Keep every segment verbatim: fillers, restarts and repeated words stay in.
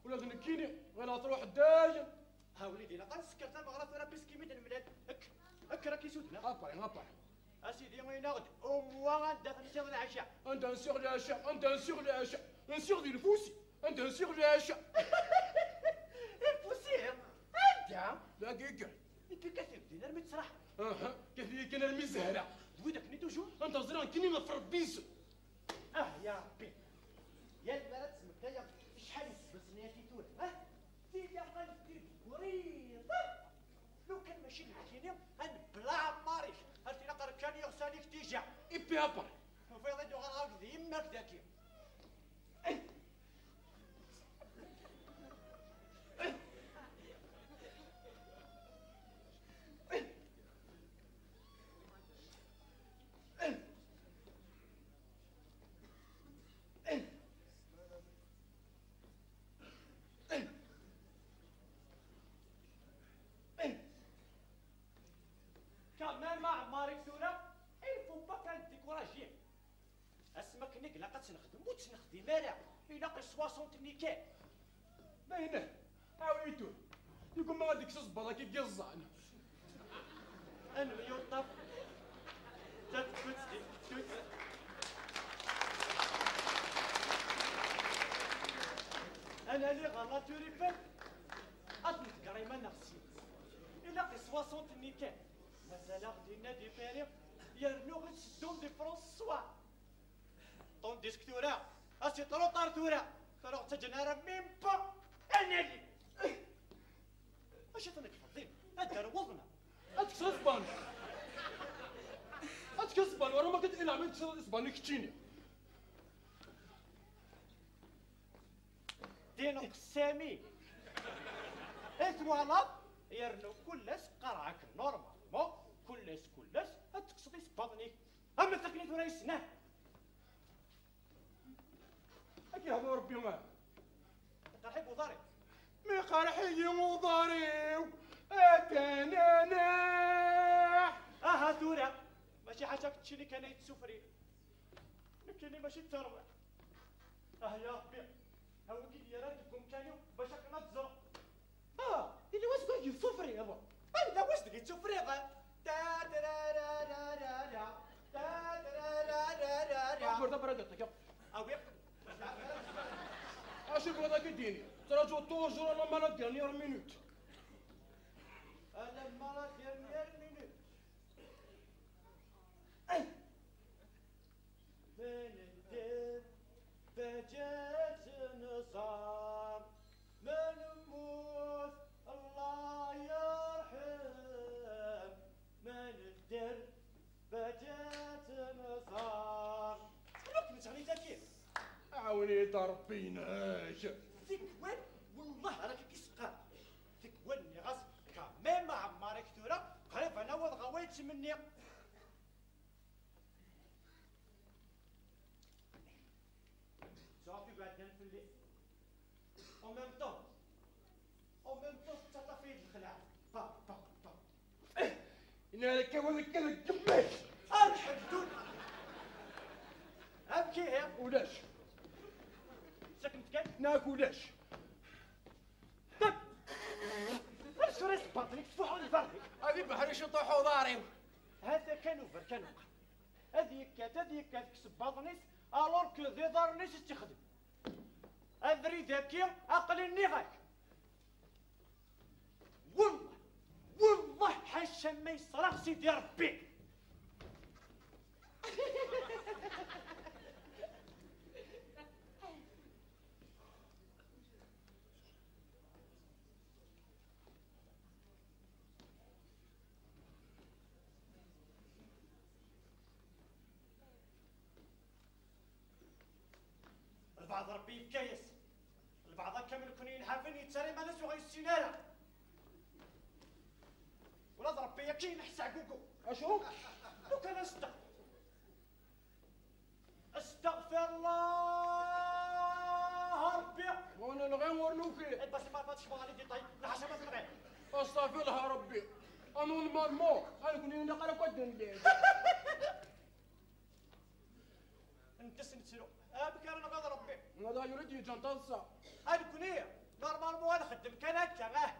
Ula d nekkini, bɣiɣ ad truḥ dayen. Ha, wlidi, ilaq ad nsekker tameɣra tura, puisque mi d-nemlal. Ek, ek, raki sudna. Apari, apari. A sidi, in-aɣ-d, umwa anda tensiḍ lɛaca? Anda nsiɣ lɛaca? Anda nsiɣ lɛaca? Nsiɣ di lfusi. Anda nsiɣ lɛaca? Lfusi? Anda? Dagi kan. Ipi kat ibdin armi ttraḥ. Aha, kat-iyi kan armi zehreɣ. D widak-nni toujours? Anda ẓriɣ nekkini ɣef Rebbi-s. Ah, ya Rebbi. Yal mi ara d-ttmektayeɣ, acḥal iseggasen yaki tura, ha? Tili aqal deg wriḍ. Lukan mačči d nekkini, ad nebla ɛemmar-ik. Ar tilaq rkan yiɣsan-ik tija. Ipi apar. Tufiḍ-id uɣaleɣ akked yemma-k daki. Quand même, a Ɛemmar-ik tura, il faut pas qu'on décourage. Asmi akken i ilaq ad tt-nexdem, ur tt-nexdim ara. Ilaq i ṣwaṣant-nni kan. Ma yella, awi-yi-d tura. Yeggumma ad yekkes aẓebbaḍ-agi n yiẓẓan. Ad nemyuṭṭaf. Ta teftut, di teftut. Ad nali ɣer la Tour Eiffel. Ad neḍger iman-nneɣ syin. Ilaq i ṣwaṣant-nni kan. Mazal-aɣ dinna di Paris, yernu ɣ-itteddun di François. Tandis que tura, a c'est trop tard tura. Tura ur ttaǧǧan ara même pas. Ad nali. Acu tenneqfeḍ din? Ad d-terwuḍ neɣ? Ad tekkseḍ isban. Ad tekkseḍ isban, wara ma k-id-ilɛeb ad tekkseḍ isban i keččini. Din uqessami. I twalaḍ? Yernu kul ass qqareɣ-ak normalement, kul ass, kul ass, ad tekkseḍ isebbaḍen-ik. Am takken i tura yesna. Ad k-yehdu Rebbi, ah. Iqerḥ-ik uḍar-iw. Mi iqerḥ-iyi uḍar-iw, atan anaḥ. Aha tura, mačči ḥaca keččini kan ay d-sufri. Nekkini mačči d tarwiḥt. Ah ya Rebbi, awi-k-id yerra deg umkan-iw bac akken ad ẓreɣ. Ah, yella wass deg i tufriḍ. Anda wass deg i tufriḍ? Ta-tra-ra-ra-ra-ra, ta-tra-ra-ra-ra-ra. Awi. Acu bɣiḍ ad k-id-yini? Ttṛaǧuɣ toujours alamma la dernière minute. Alamma la dernière minute. Ma nedder, baǧat nẓar, ma nemmut, Allah yerḥem. Ma nedder, baǧat nẓar. Amek nettɣli dagi? Ɛawen-iyi-d Rebbi-inek. Tikwal, wellah ara k-id-isqam. Tikwal nniɣ-as, quand même, a Ɛemmar-ik tura, qrib ad naweḍ ɣer wayen ttmenniɣ. Sɛuɣ ibeɛden fell-i. En même temps, en même temps, tettaṭṭaf-iyi-d lxelɛa. Pa, pa, pa. Inna lak awal akka deg yemma-k. Arḥem ddun. Amek ihi? Ulac. Sakken tgan? Nak ulac. Tab! Amsur isebbaḍen-ik tfuḥeḍ iberri. Ad ibeḥri ciṭuḥ uḍar-iw. Hata kan uberkan uqar. Ad yekkat, ad yekkat deg isebbaḍen-is, alors que d iḍarren-is i tt-ixdem. Abrid-agi, aql-i nniɣ-ak. Wellah, wellah, ḥaca ma yeṣra Sidi Rebbi. Lbaɛḍ Rebbi yefka-yas, lbaɛḍ akka am nekni yenḥafen, yettarra iman-is ur ɣ-yessin ara. Ula d Rebbi akka yenḥes ɛgugu. Acu? Lukan aṣeddeq. Astaɣfirullah Rebbi. Ur nelɣi ur nuki. Eh, bas, ma, ma tecbeḍ ɣer les détails, lḥaca ma tenɣi. Astaɣfirullah Rebbi. Anormalment, ad nekni ilaq ara akk ad d-nelli. Ntes nettru. Amek ara nɣiḍ Rebbi? Hada yuli d-yeǧǧan taḍsa. A nekni, Normalement ad nxeddem kan akka, ah.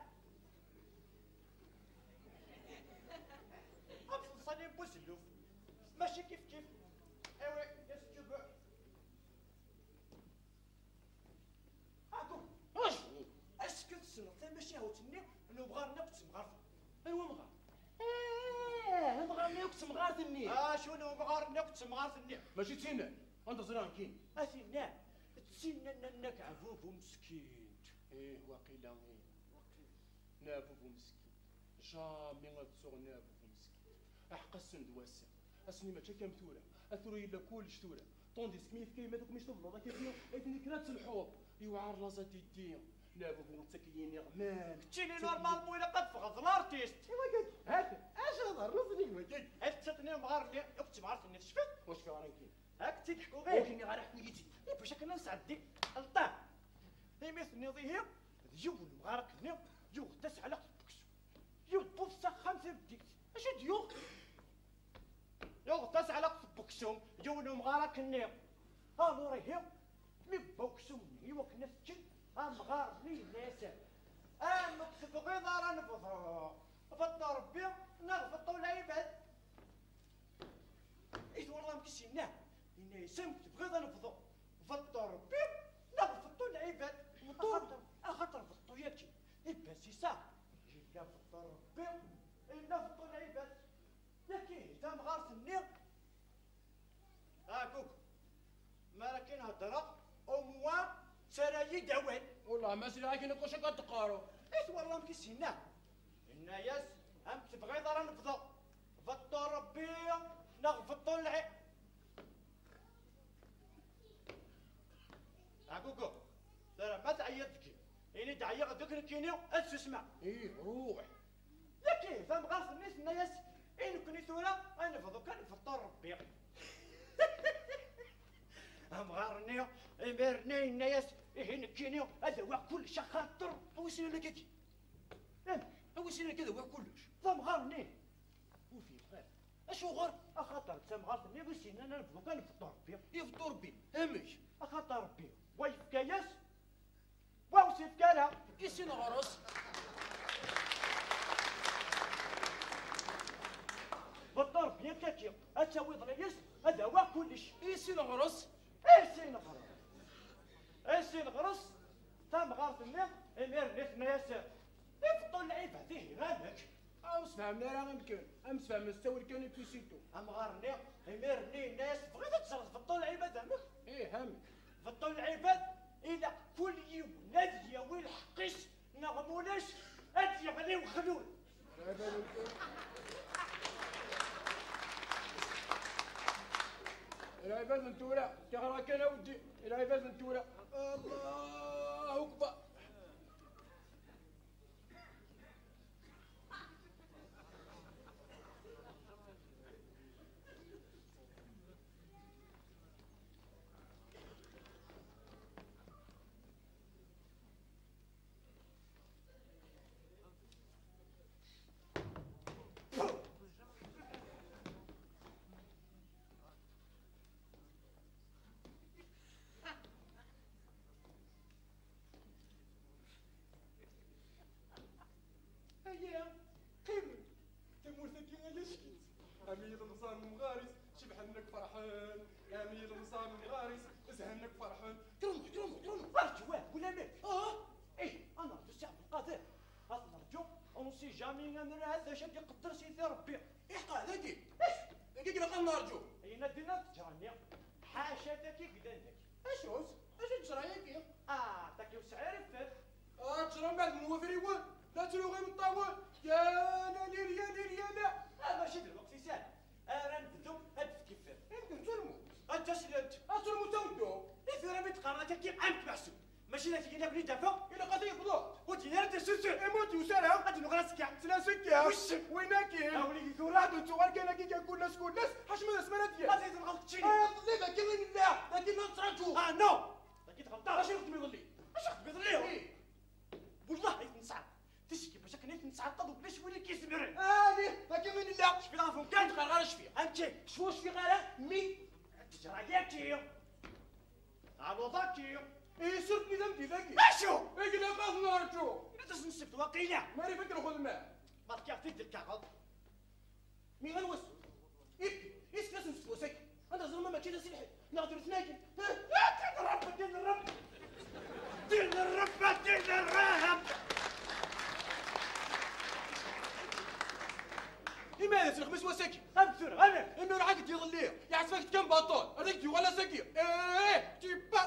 Am teḍsa-nni n buzelluf. Mačči kif kif. Awi, d asǧubuɛ. Acu? Est-ce que tessneḍ tamacahut-nni n umɣar-nni akked temɣart-nni? Anwa amɣar? Ah, amɣar-nni akked temɣart-nni. Acu n umɣar-nni akked temɣart-nni? Mačči d tinna. Anda ẓriɣ nekkini? A tinna. D tinna n Nna Keɛbubu meskint. Ih, waqila, ih. Nna Keɛbubu meskint. Jamais ad ttuɣ Nna Keɛbubu meskint. Aḥeqq ass-n d wass-a. Ass-nni mačči akka am tura. A tura yella kullec tura. Tandis que mi yefka yemma-k mi tebleḍ akka, ay tini kra ad telḥuḍ. Yewɛer laẓ a Didi. Nna Keɛbubu nettak-iyi-n iɣman. Keččini normalement ilaq ad teffɣeḍ d l'artiste. Iwa kaki. Hak. Acu ad rnuẓ nnig wakaki? Ad ttatni umɣar-nni akked temɣart-nni, tecfiḍ? Ur cfiɣ ara nekkini. Hak tt-id-ḥkuɣ. Ur k-nniɣ ara ḥku-yi-tt-id. I bac akken ad nesɛeddi lṭam. Imi tenniḍ ihi, d yiwen umɣar akkenni, yuɣ-d taseɛlaqt n weksum. Yewweḍ s axxam tameddit. Acu d-yuɣ? Yuɣ-d taseɛlaqt n weksum, yiwen umɣar akkenni. Alors ihi, mi yewwa weksum-nni i wakken ad t-ččen, amɣar-nni yenna-yas: "Amek tebɣiḍ ara nebḍu? Beṭṭu Rebbi neɣ beṭṭu lɛibad?" I twalaḍ amek i s-yenna? Yenna-yas: "Amek tebɣiḍ ad nebḍu? Beṭṭu Rebbi neɣ beṭṭu lɛibad?" Beṭṭu Rebbi. Axaṭer, axaṭer beṭṭu-yagi, i bas-is-a, yella beṭṭu Rebbi, yella beṭṭu lɛibad. Yagi, tamɣart-nni. Ah, kuku. Mi ara k-in-heddreɣ, au moins, ttarra-yi-d awal. Wellah ma sliɣ akken akk acu akka d-teqqareḍ. I twalaḍ amek i s-yenna? Yenna-yas: "Amek tebɣiḍ ara nebḍu? Beṭṭu Rebbi neɣ beṭṭu lɛi-?" Ah, kuku. Tura ma teɛyiḍ deg-i, ini-d ɛyiɣ deg nekkini, ad susmeɣ. Ih, ruḥ. Yagi, tamɣart-nni tenna-yas: "I nekkni tura, ad nebḍu kan beṭṭu Rebbi." Amɣar-nni, imir-nni yenna-yas: "Ihi nekkini ad awiɣ kullec axaṭer." A wi s-yennan akkagi? Amek? A wi s-yennan akka ad awiɣ kullec? D amɣar-nni. Ur fhimeɣ ara. Acuɣer? Axaṭer d tamɣart-nni i s-yennan ad nebḍu kan beṭṭu Rebbi. I beṭṭu Rebbi? Amek? Axaṭer Rebbi, wa yefka-yas, wa ur s-yefka ara. I sin ɣer-s. Beṭṭu Rebbi akkagi, ad tawiḍ layas, ad awiɣ kullec. I sin ɣer-s. I sin ɣer-s. I sin ɣer-s. Tamɣart-nni, imir-nni tenna-yas: "I beṭṭu lɛibad ihi, amek?" Ah, ur sfehmen ara amkan. Am sfehmen s ttawil kan i pisito. Amɣar-nni, imir-nni yenna-yas: "Tebɣiḍ ad teẓreḍ beṭṭu lɛibad amek?" Ih, amek? Beṭṭu lɛibad, ilaq kul yiwen ad yawi lḥeqq-is, neɣ mulac ad yeɣli wexlul. Lɛibad n tura. Lɛibad n tura. Tiɣra kan a weddi. Lɛibad n tura. Allahu akbar. Aya, qqimen. Tamurt-agi ala ccek-itt. Am yilemẓan n umɣar-is, cebḥen akk ferḥen. Am yilemẓan n umɣar-is, zhan akk ferḥen. Trumt, trumt, trumt. Arǧu, wah, ulamek. Ah? Eh, ad nerǧu Si Ɛebdelqader. Ad t-nerǧu, on sait jamais, ammer ahat d acu ad d-iqedder Sidi Rebbi. Iḥqa, dagi? Dagi ilaq ad nerǧu. Ayen ad d-iniɣ ttejra-nni. Ḥaca dagi i yellan dagi. Acu-tt? Acu ttejra-yagi? Ah, dagi ur sɛiɣ ara ffer. Ah, ttejra mbeɛd n wafriwen, la ttruɣ imeṭṭawen. Ya la lil, ya lil, ya la. Ah, mačči d lweqt-is ara. Ara nebdu ad d-tefk iffer. Ad d-tefk iffer. Ad d-taslent. Ad tefk iffer. I tura mi d-qqareɣ akka, amek meḥsub? Mačči d akken akk i d-afeɣ? Ilaq ad t-yebḍu. Ur d-yenni ara d asusu. Ima ur d-yusi ara. Ad d-nuɣal azekka. Sla azekka. Wissen. Win akkin. A wlidi tura. Ad nettuɣal kan akka kan kul ass kul ass. Ḥaca ma d asmi ara d-yas. Ad t-tenɣeḍ keččini. Ah, ḍelli d akken i nella. D akken i nettraǧu. Ah, non. D akken tɣelṭeḍ. Acu i xedmeɣ iḍelli? Acu i xedmeɣ iḍelli? Ih. Wellah ay t-nesɛa. Ticki bac akken ay t-nesɛa, ṭṭal ulac win i k-izemren. Ah, ih, d akken i nella. Cfiɣ ɣef umkan. Ur qqareɣ ara cfiɣ. Amek? Cfu ur cfiɣ ara, mi d-teǧra yagi. Ɛawḍ-agi. Ihi surfen-it am di dagi. Acu? Ilaq ad nerǧu. Ilaq ad as-nessebd waqila. Maɛrif akken xedmeɣ. Berka-t-id lkaɣeḍ. Mi ara wass. Ibki, is-, is-, is-, wass-agi. Anda ẓrem ma mačči d asilḥi, neɣ d letnayen. Ha? Ah, din Rebbi, din Rebbi. Din Rebbi, din Rebbi. Imi ad tt-nexmis wass-agi. Am tura, amek? Imi ur ɛad d-iḍelli. Yeɛṣef-ak-d kan baṭel. Ad ak-d-yuɣal ass-agi. Eh, tipa.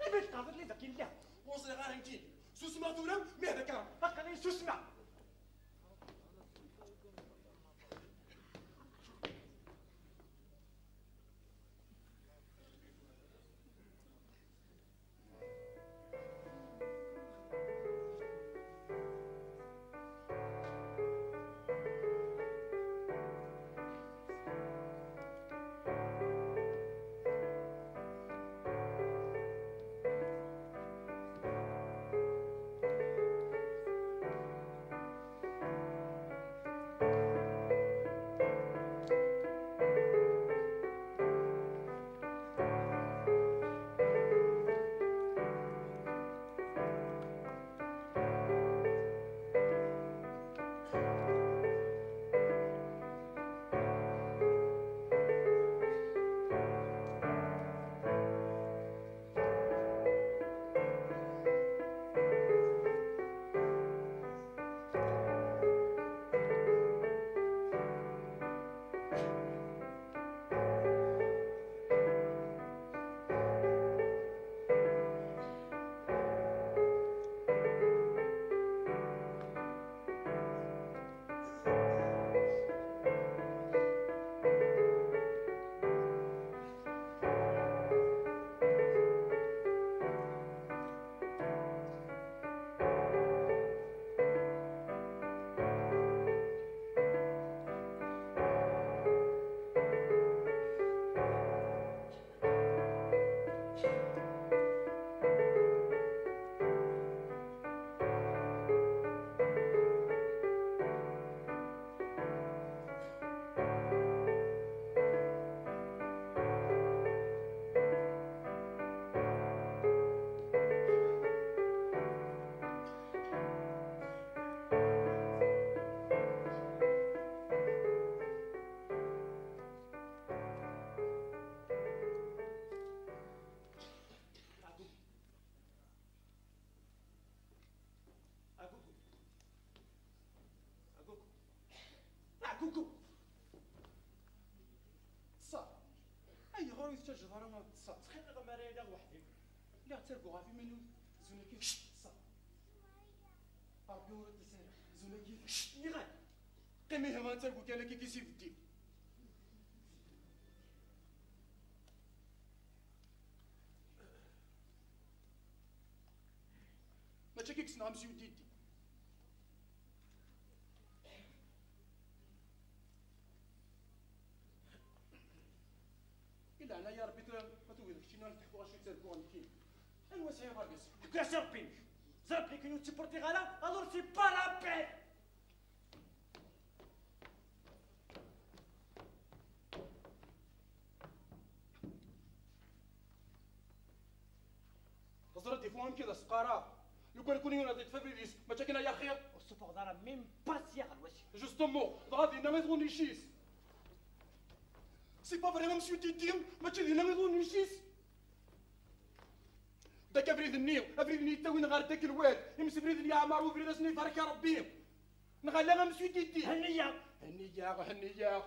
Ibid qerreb li dak yella. Ur ẓriɣ ara nekkin. Susmeɣ tura, mi hda kram. Aql-i susmeɣ. Agugu. Agugu. Agugu. Ṭṣa. Ayɣer ur tettaǧǧaḍ ara ad ṭṭseɣ? Ttxil-k, ma ara iliɣ weḥd-i. Lliɣ ttarguɣ ɣef yiman-iw. Zun akka ṭṣa. Ṛebbi ur iṭṭis ara. Zun akka. Cct, nniɣ-ak. Qqim ihi ad targu kan akka i s-ibeddi. Mačči akka i yesneɣ amsyu Didi. I leɛnaya Rebbi tura ma tugiḍ keččini ad teḥkuḍ acu i ttarguɣ nekkini. Anwa sɛiɣ argaz? Ḥku-as i Rebbi-nnek. Ẓer belli kan ur tt-supportiɣ ara, alors c'est pas la peine. Teẓriḍ, des fois amek i d as-qqareɣ. Lukan kuni ad yeṭṭef abrid-is, mačči akken ay axir. Ur tessufɣeḍ ara même pas ssya ɣer wasif. Justement, dɣa dinna i tɣunnic-is. C'est pas vrai, monsieur Didi, mačči dinna i tɣunnic-is. Dak abrid-nni, abrid-nni yettawin ɣer dak lwad, imsebrid-nni yeɛmer ubrid asen ibarek Rebbi. Neɣ ala a Monsieur Didi? Henni-yaɣ! Henni-yaɣ, henni-yaɣ!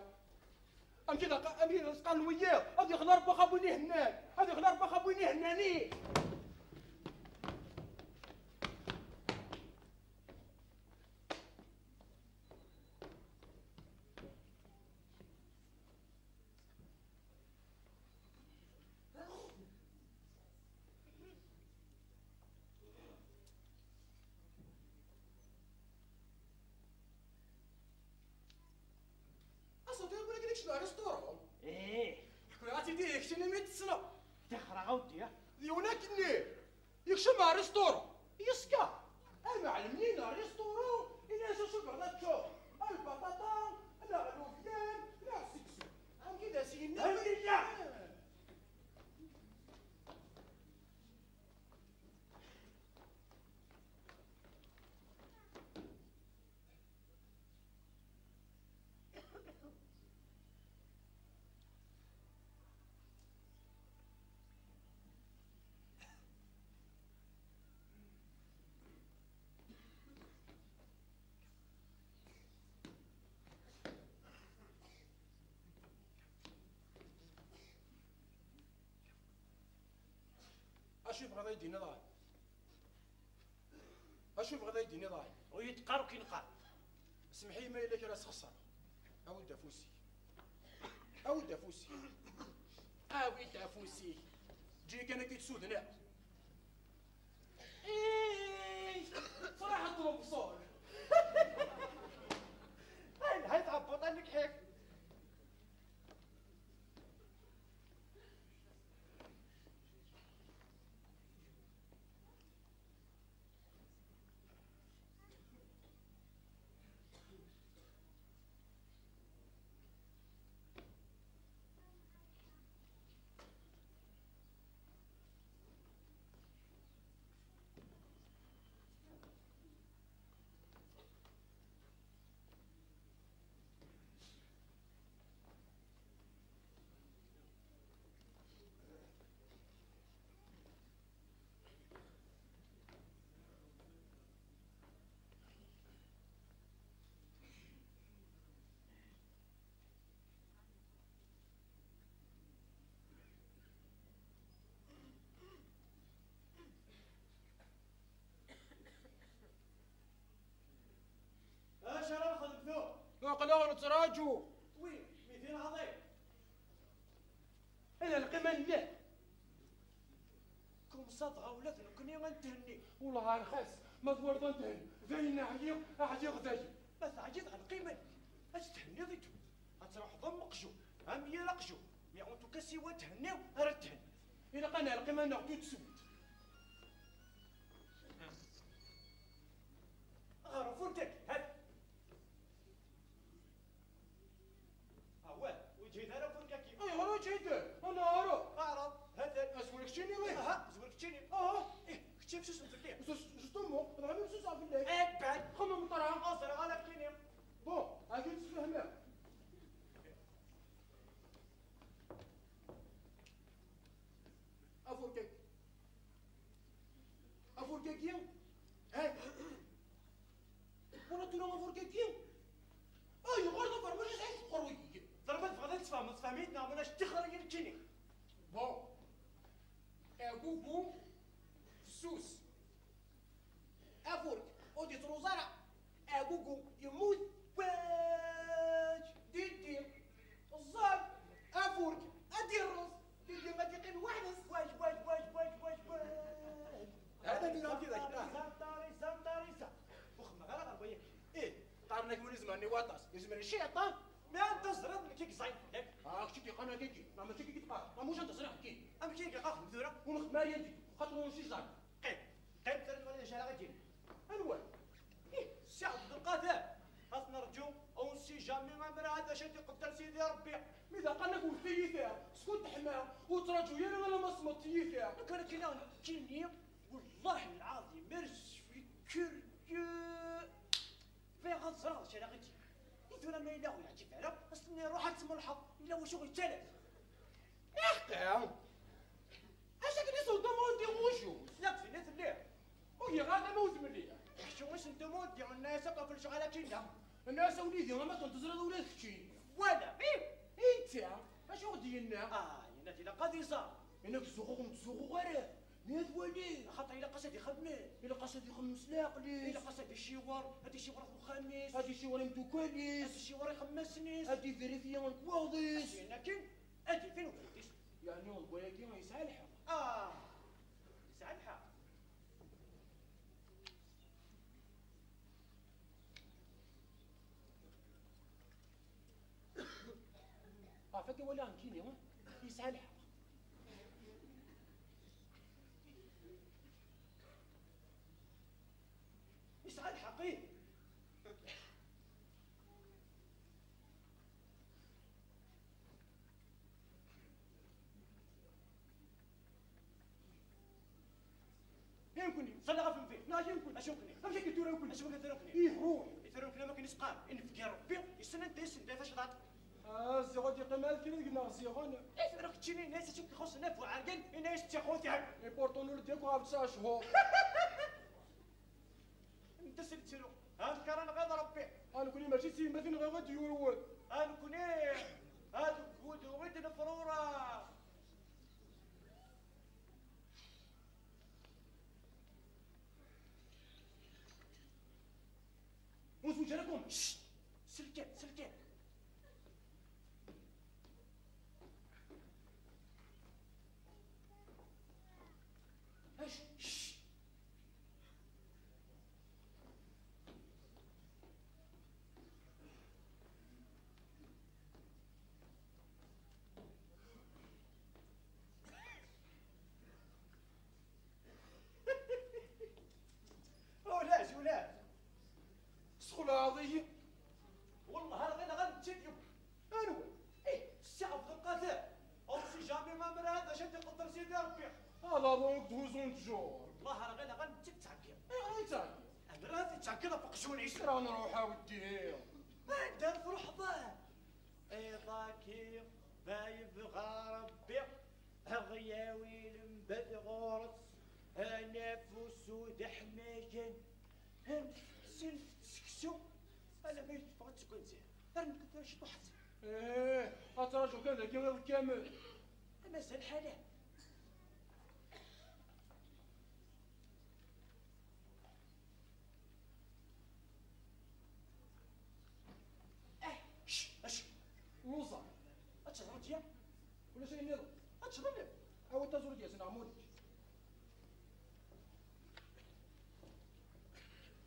Amek i d-, amek i d-as-qqaren wiyaḍ? Ad yexleṛ Rebbi axxam win ihennan! Ad yexleṛ Rebbi axxam win ihennan, ih! Aṣuti, ur ak-nekcem ar restaurant. Ih. Ḥkiɣ-ak-id i keččini mi t-tessneḍ. Tixreɣ a weddi. D yiwen akkenni. Yekcem ar restaurant. Yeṣka. Amɛellem-nni n restaurant, ini-as acu tebɣiḍ ad teččeḍ. Lbaṭaṭa, neɣ lubyan, neɣ seksu. Amek i d Acu tebɣiḍ ad yi-d-tiniḍ? Acu tebɣiḍ ad yi-d-tiniḍ? Ur yi-d-qqar akken qqar. Semmeḥ-iyi ma yella kra sxeṣreɣ. Awi-d afus-ik. Awi-d afus-ik. Awi-d afus-ik. Ǧǧi kan ad k-id-sudneɣ. Ih, ferḥet lebṣel. Ay, lḥayt ɛebbuṭ, a nekḥiḥ. Acu ara nexdem tura? Aql-aɣ nettraǧu. Wi, mi d-yenɛḍ. Ala lqima n llah. Kumsa dɣa ula d nekkni ad nethenni. Wellah rxis, ma twalaḍ ad nethenni. Dayen ɛyiɣ, ɛyiɣ dayen. Ma teɛyiḍ ɣer lqima-nni, ad tethenniḍ i ddunit. Ad truḥeḍ am uqjun, am yir aqjun. Mais en tout cas, siwa thenniḍ ara tethenniḍ. Ilaq ad neɛleq iman-nneɣ tout de suite. Ɣer ufurk-agi, hat. Awah, ur yeǧhid ara ufurk-agi. Ayɣer ur yeǧhid? Anaɛrab. Aɛrab, hatan. Azwel keččini, ih. Aha, azwel keččini. Aha. Ih, kečči fessus fell-i. Justement, dɣa mi fessuseɣ fell-ak. Eh, ben. Xemmem ṭṭra. Ur ẓriɣ ara nekkini. Bon, ad k-id-sfehmeɣ. Afurk-agi. Afurk-agi. Hey. Wala tura afurk-agi. Ayɣer d afermaj i sɛiɣ teqqur wigi? Ẓer ma tebɣiḍ ad tfehmeḍ, tfehmiḍ neɣ ulac, ṭixer-iyi nekkini. Bon. Agugu. Fessus. Afurk ur d-yettruẓ ara. Agugu yemmut. Waǧ didi ẓẓal. Afurk ad d-yerreẓ. Didi ad d-yeqqim weḥd-s. Waǧ, waǧ, waǧ, waǧ, waǧ, waǧ. Hada tura d tidak. Tariza, tariza, tariza. Ur xemmeɣ ara ɣer waya. Ih, qqaren-ak win izemren i waṭas, izmer i cciṭan. Mi ara teẓriḍ nekk i yeẓẓayen fell-ak. Ah, kečč i d-yeqqaren akka-agi. Ma mačči akka i d-teqqar. Ma mulac ad teẓriḍ akka. Amek i yeqqar tura? Ur nxeddem ara yagi. Xaṭer ur nsiẓan. Qqim. Qqim tura nwali d acu ara ɣ-d-yini. Anwa? Ih, Si Ɛebdelqader. Ad t-nerǧu, on sait jamais, ammer ahat d acu ad iqedder Sidi Ṛebbi. Mi d aqan-ak wet tiyita, skud teḥma, ur ttraǧu ara alamma semmeḍ tiyita. Nekk ara k-iniɣ nekkini, wellah lɛaḍim, ar zefri curieux. Bɣiɣ ad ẓreɣ d acu ara ɣ-d-yini. I tura ma yella ur yeɛǧib ara, as-tenniḍ ruḥ ad tmelḥeḍ, yella wacu ɣ-yettalas. Iḥqa! Acu akken i s-weddu ma ur d-iɣuccu? Yak din i telliḍ. Ur giɣ ara ma ur temliḥ. Kečč u isentum ur d-yenna-as akk ɣef lecɣal akkin-a. Nna-as a wlidi, ama ken-teẓriḍ ula d kečči. Wala, ih! Inta, acu ɣ-d-yenna? Ah, yenna-d ilaq ad iẓer. Yenna-k ttzuxxuɣ, ur ttzuxxuɣ ara. Mi ad wali. Axaṭer ilaq-as ad ixemmem. Ilaq-as ad ixemmem s leɛqel-is. Ilaq-as ad iciwer, ad iciwer ɣef uxxam-is. Ad iciwer imeddukal-is. Ad iciwer ixemmasen-is. Ad ivérifié lekwaɣeḍ-is. Akken ad d-iban ubrid-is. Yeɛni deg wayagi yesɛa lḥeqq. Ah, yesɛa lḥeqq. Ɣef akka walaɣ nekkini, yesɛa lḥeqq. Yesɛa lḥeqq, ih. I nekkni? Ẓalleɣ ɣef mbi. Neɣ i nekkni? Acu nekkni? Amek akka tura nekkni? Acu akka tura nekkni? Ih, ruḥ. I tura nekkni am akken i s-qqaren, inebgi Rebbi, yessen anta i s-tendayt acḍaṭ. Ah, ziɣ ur d-yeqqim ara kra deg-neɣ ziɣen. I tura keččini, yenna-yas acu k-ixuṣṣen a bu ɛergan, yenna-yas d tixutam. Et pourtant ur d-yakk ɣef tesɛa cchur. Anda s-nettru? Ha nekk ara nɣiḍ Rebbi. Ha nekkni mačči d tiyemmatin ɣer ad d-yurwen. Ha nekkni, ha deg wudu i d-nefrura. Cct! Selket, selket! Cct! Ulac, ulac. Tesxelɛeḍ-iyi. Wellah ar ɣileɣ ad nečč-id yewwi. Anwa? Ih, si Ɛebdelqader. On sait jamais ma mera ad acu ad iqedder Sidi Rebbi. Ala donc douze ans de jour. Wellah ar ɣileɣ ad nečč-id ttɛeggiḍ. Ayɣer i ttɛeggiḍ? Ammer ad ittɛeggiḍ ɣef uqjun-is. Ra nruḥ a weddi. Anda ara truḥeḍ? Iḍ-agi ma yebɣa Rebbi, ad ɣ-yawi lembed ɣur-s, ad naf usu d aḥmayan, ad nfeksen seksu, alamma i teffeɣ-d seg wanzar. Ar nekk tura ciṭuḥet. Ih, ad traǧu kan dagi iḍ kamel. Mazal ḥala. Eh, cc, cc. Lluẓeɣ. Ad tedruḍ ya? Ulac ayen nniḍen. Ad tedruḍ ya? Awi taẓuri d-yasen ɣer Muric.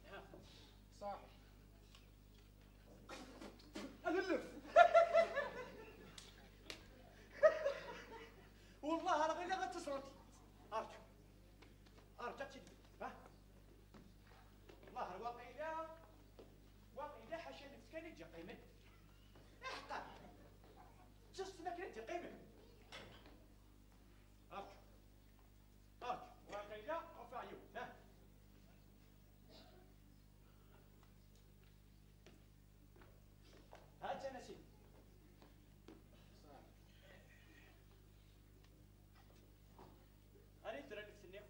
Ha. Ṣaḥi. Ad nlef. Wellah ar ɣileɣ ad teẓreḍ. Arǧu. Arǧu ad tt-id-, ha? Wellah ar waqila, waqila ḥaca nnefs kan i d-yeqqimen. Aḥeqqa. Just ma kan i d-yeqqimen. Arǧu. Arǧu. Waqila ɣef aɛyun, ha? Ha-tt-an a sidi. Anida tella nnefs-nni?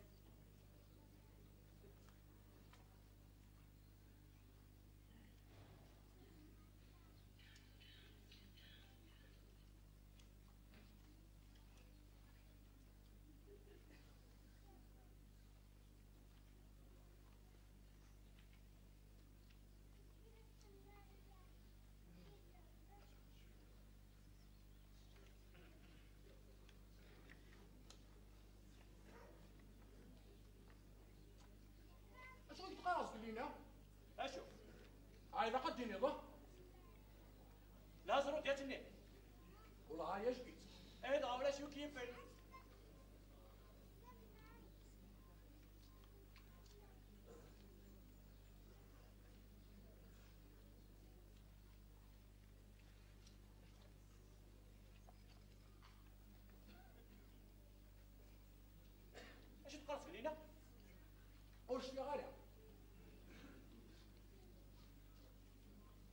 Acu i d-teqqareḍ fell-i-nna? Acu? Ah, ilaq ad d-tiniḍ, ah? La ẓru-d ya-tt-nni. Wellah, ay ajgit. Ay dɣa ulac wi k-yifen. Acu teqqareḍ fell-i-nna? Ur cfiɣ ara.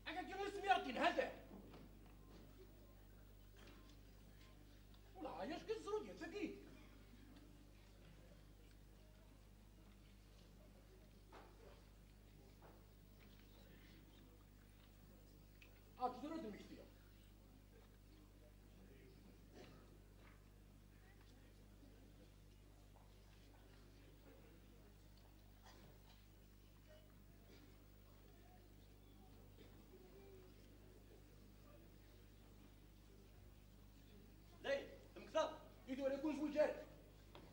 Akka isem i ɣ-d-yenha da. Wellah, ay ajgit, ẓru-d ya-tt-agi. Aǧǧ tura ad d-mmektiɣ. Dayen, temmektaḍ? I tura ur zwiǧ ara.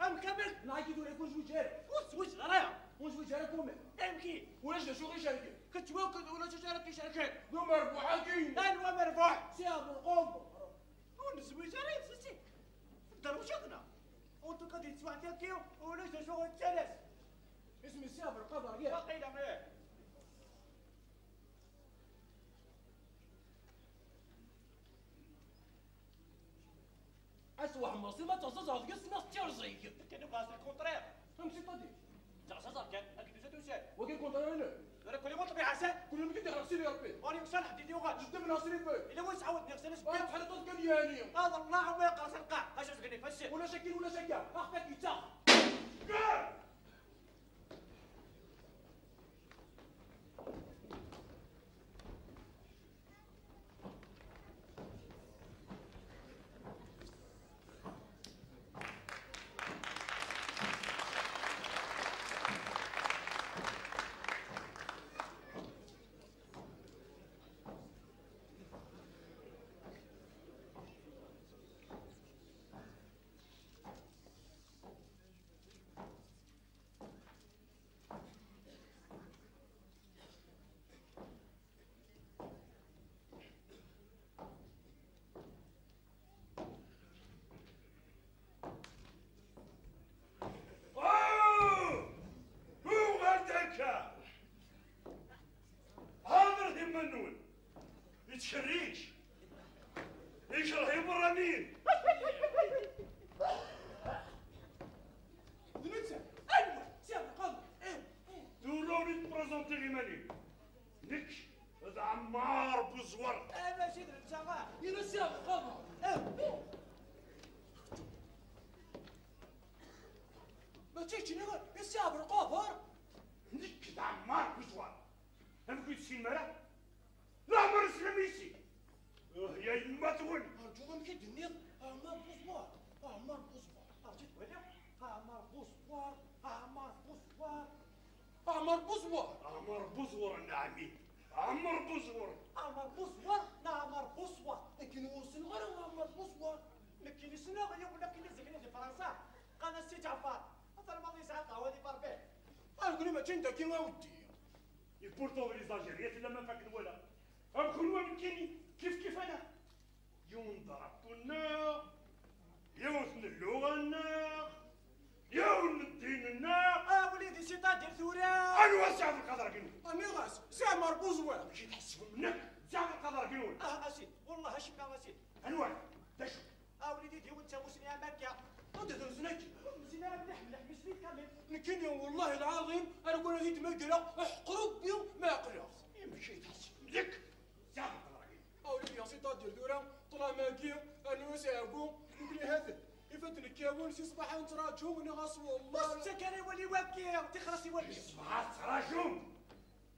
Amek, amek? Nniɣ-ak i tura ur zwiǧ ara. Ur tezwiǧeḍ ara? Ur zwiǧ ara kumel. Amek? Ulac d acu ɣ-icerken. Kečč wakk ulac d acu ara k-icerken. D umerbuḥ-agi. Anwa amerbuḥ? Si Ɛebdelqader. Ur nezwiǧ ara yid-s, si. Tedderwceḍ-na. En tout cas, di teswiɛt-agi, ulac d acu ɣ-yettalas. Isem-is Si Ɛebdelqader, yak? Waqila, ih. Ad twehmeḍ, si ma teɣzaẓeḍ deg-s, ma tettirẓig. Kan bɣas le contraire. Amek c'est-à-dire? Ttaɣzaẓeɣ kan, akken tusa tusa. Wagi le contraire inu. Tura kul imuṭ bi ḥasan. Kul yum i d-iɣreq Sidi Rebbi. Ur yemṣal ḥedd i d-yuɣal. Jeddem neɣ srife. Ila win sɛawed neɣ sani sbir. Ur tḥerriḍ ad kan yani. Aḍ Allah ma yeqqers lqaɛ, acu sgni fassi. Ulac akin, ulac akka. Axfak yettaɣ. Cerric! Ikreh iberranin! D netta! Anwa? Si Ɛebdelqader! Eh, eh. Tura ur yi-tprezentiḍ iman-im. Nekk d Ɛemmar Buẓwer. Eh, mačči d netta, ah! Yella Si Ɛebdelqader! Eh, eh. Mačči kečč nniɣ i Si Ɛebdelqader? Nekk d Ɛemmar Buẓwer. Amek ur yi-tessinem ara? Leɛmer islam yis-i. Uh, ya yemma-twen. Rǧu, amek i d-tenniḍ? Ɛemmar Buẓwer, Ɛemmar Buẓwer. Rǧu ad waliɣ. Ɛemmar Buẓwer, Ɛemmar Buẓwer. Ɛemmar Buẓwer. Ɛemmar Buẓwer, nnaɛmi. Ɛemmar Buẓwer. Ɛemmar Buẓwer, neɣ Ɛemmar Buṣwer? Nekkini ur ssineɣ ara Ɛemmar Buẓwer. Nekkini ssneɣ yiwen akken i zik-nni di Fransa, qqaren-as Si Ǧeɛfer. Ata lmaḍi yesɛa lqahwa di Berbal. Nekkni mačči n dagi, a weddi. Et pourtant, les Algériens, tella ma fakken wala. Am kunwi nekkini, kif kif ala. Yiwen drapeau-nneɣ, yiwet n lluɣa-nneɣ, yiwen n ddin-nneɣ. A wlidi, c'est-à-dire tura? Anwa Si Ɛebdelqader-agi-nwen? Nniɣ-as, Si Ɛemmar Buẓwer. Amek i tḥesbem nekk d Si Ɛebdelqader-agi-nwen? Ah, a sidi, wellah acemma a sidi. Anwa? D acu? A wlidi, d yiwen d tamusni am akka. Anda d-nsen akka? Ur nezin ara mliḥ mliḥ, mi snin kamel. Nekkini, wellah lɛaḍim, ara ken-id-mmagreɣ, aḥeqq Rebbi ma ɛeqleɣ. Amek i tḥesbem nekk d Si Ɛebdelqader-agi? Awlidi, c'est-à-dire tura, ṭṭlam-agi, rnu-as aɛeggu, nekkni ha-t-en. Ifadden kkawen, si ṣṣbeḥ ad nettraǧu, nniɣ-as wellah. Ur s-ttak ara i wali wagi, tixer-as i wali. Si ṣṣbeḥ ad tettraǧum?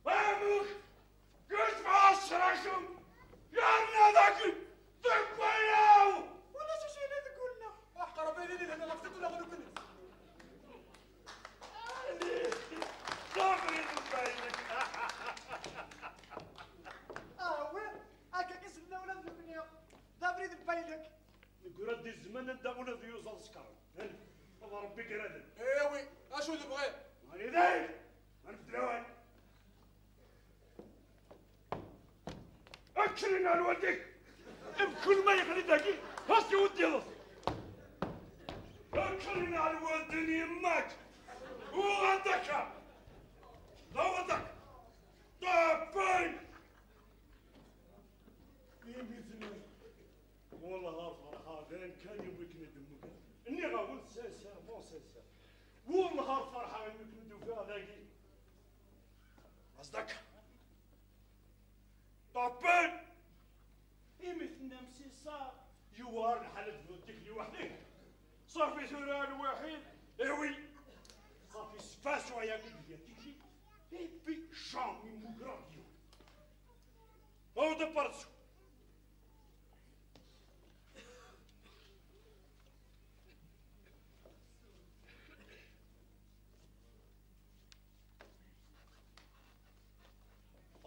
Amek? Si ṣṣbeḥ ad tettraǧum? Yerna dagi, deg wallaw! Ulac acu yellan deg wallaw. Aḥeqq Rebbi, d ini d-hna ɣef tikkelt neɣ nekkni. Ḍabrit n baylek. Ah, wi, akka i s-nna ula d nekkni. Ḍabrit n baylek. Neggura-d di zzman anda ula d yuẓaḍ sekṛen. Ad Rebbi igraden. Ewi, acu tebɣiḍ? Mani dayen, ad nbeddel awal. Akken inna lwaldin, mkul ma yeɣli dagi, ɣas iweddiḍ. Akken inna lwaldin yemma-k, uɣal-d akka. D awaḍ akka. Ṭabbay! Imi tennam, wellah ar ferḥeɣ, d ayen kan i wakken ad d-mmugreɣ. Nniɣ-awen sincèrement, sincère. Wellah ar ferḥeɣ i wakken d-ufiɣ dagi. Aẓ-d akka. Ṭabbay! Imi tennam si ṣṣa, yewɛer lḥal ad tebduḍ tikli weḥd-k. Ṣafi tura a lwaḥid, eh oui. Ṣafi sfasu aya akk i d-iga tikli, et puis jamais mmugreɣ d yiwen. Aw d aparsu.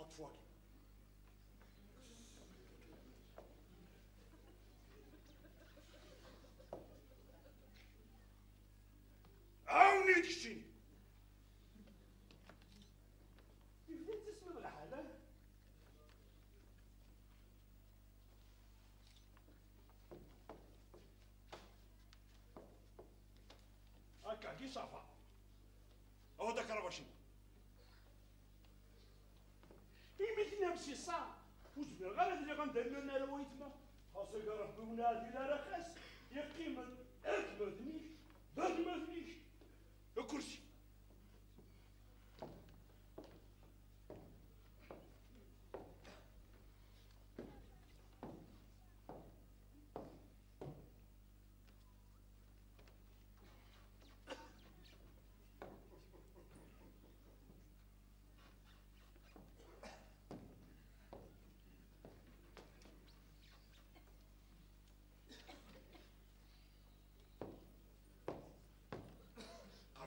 Aṭef wagi. Ɛawen-iyi-d keččini. Yebda yettismiḍ lḥal, ah? Akka-agi ça va. Awa-d akrabac-inu. Imi tennam si ṣṣa, ur zmireɣ ara ad lliɣ anda llan arraw n waytma. Xas aga Rebbi ur nɛdil ara xas, yeqqimen atmaten-ik d atmaten-ik. Akersi.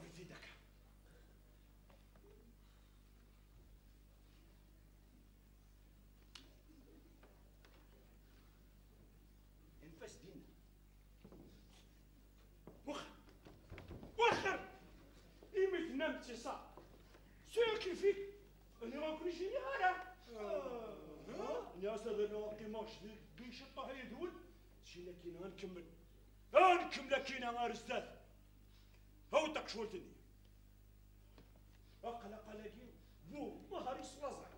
Qerreb-it-id akka. Anef-as dinna. Wexxer! Wexxer! Imi tennam d tiṣa, sɛu kif-ik, aniɣ akk ur jiniɣ ara. Nniɣ-as ad rnuɣ qqimeɣ deg ciṭṭaḥ yid-wen, sin akkin ad nkemmel. Ad nkemmel akkin ar zdat. Awi-d taqecwalt-nni. Aqlaqal-agi, bu, maher yeslaẓay.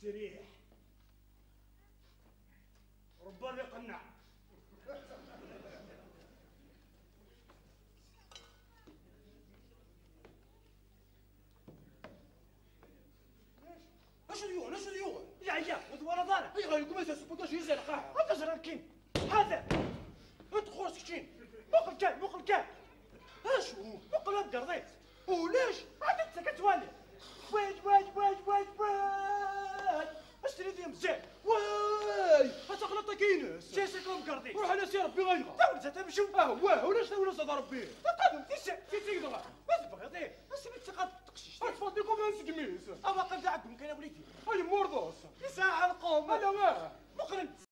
Sriḥ. Rebbi ad iqenneɛ. Acu d yuɣen? Acu d yuɣen? Yeɛya, ur twalaḍ ara. Ayɣer yegguma ad as-ibuṭac yuzal qqaḥ? Ad teẓreḍ kan. Ḥader! Ad txuṣ keččin! Muqel kan, muqel kan! Acu? Muqel amgerḍ-is! Ulac! Ad tettak ad twali! Waj, waj, waj, waj, waj! Acu trid ya Mzal? Way! Ad taxlaḍ takines! Ǧas-ak amgerḍ-is! Ruḥ ala si Rebbi ɣayɣa! Tawlza tamcumt! Ah, wah! Ulac tawlza d Rebbi! Taqadumt tis-, tis-, dɣa! Ma tebɣiḍ, ih! Ass-a mi d-taqadumt teqcict! Ad tfeḍ-ikum d ansegmis! Awaqil d aɛeggun kan a wlidi! Ay mmurḍus! Yesɛa lqum! Ala wah! Muqel-d!